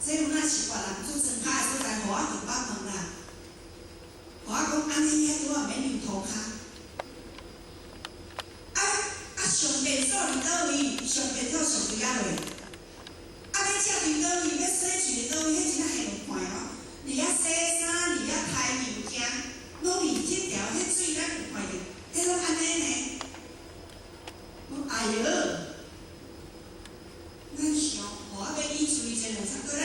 這有若是別人做莊跤的所在，予我就捌問啦。予我講按呢遐拄仔免用塗跤。啊啊，上便所佇佗位？上便所上對仔落。啊，欲食佇佗位？欲洗喙佇佗位？彼真正現有看哦。佇遐洗衫，佇遐刣物件，攏佇彼條彼水咱有看著，彼攏按呢呢。講哎喲，咱想，予我欲以注意這兩層，閣咱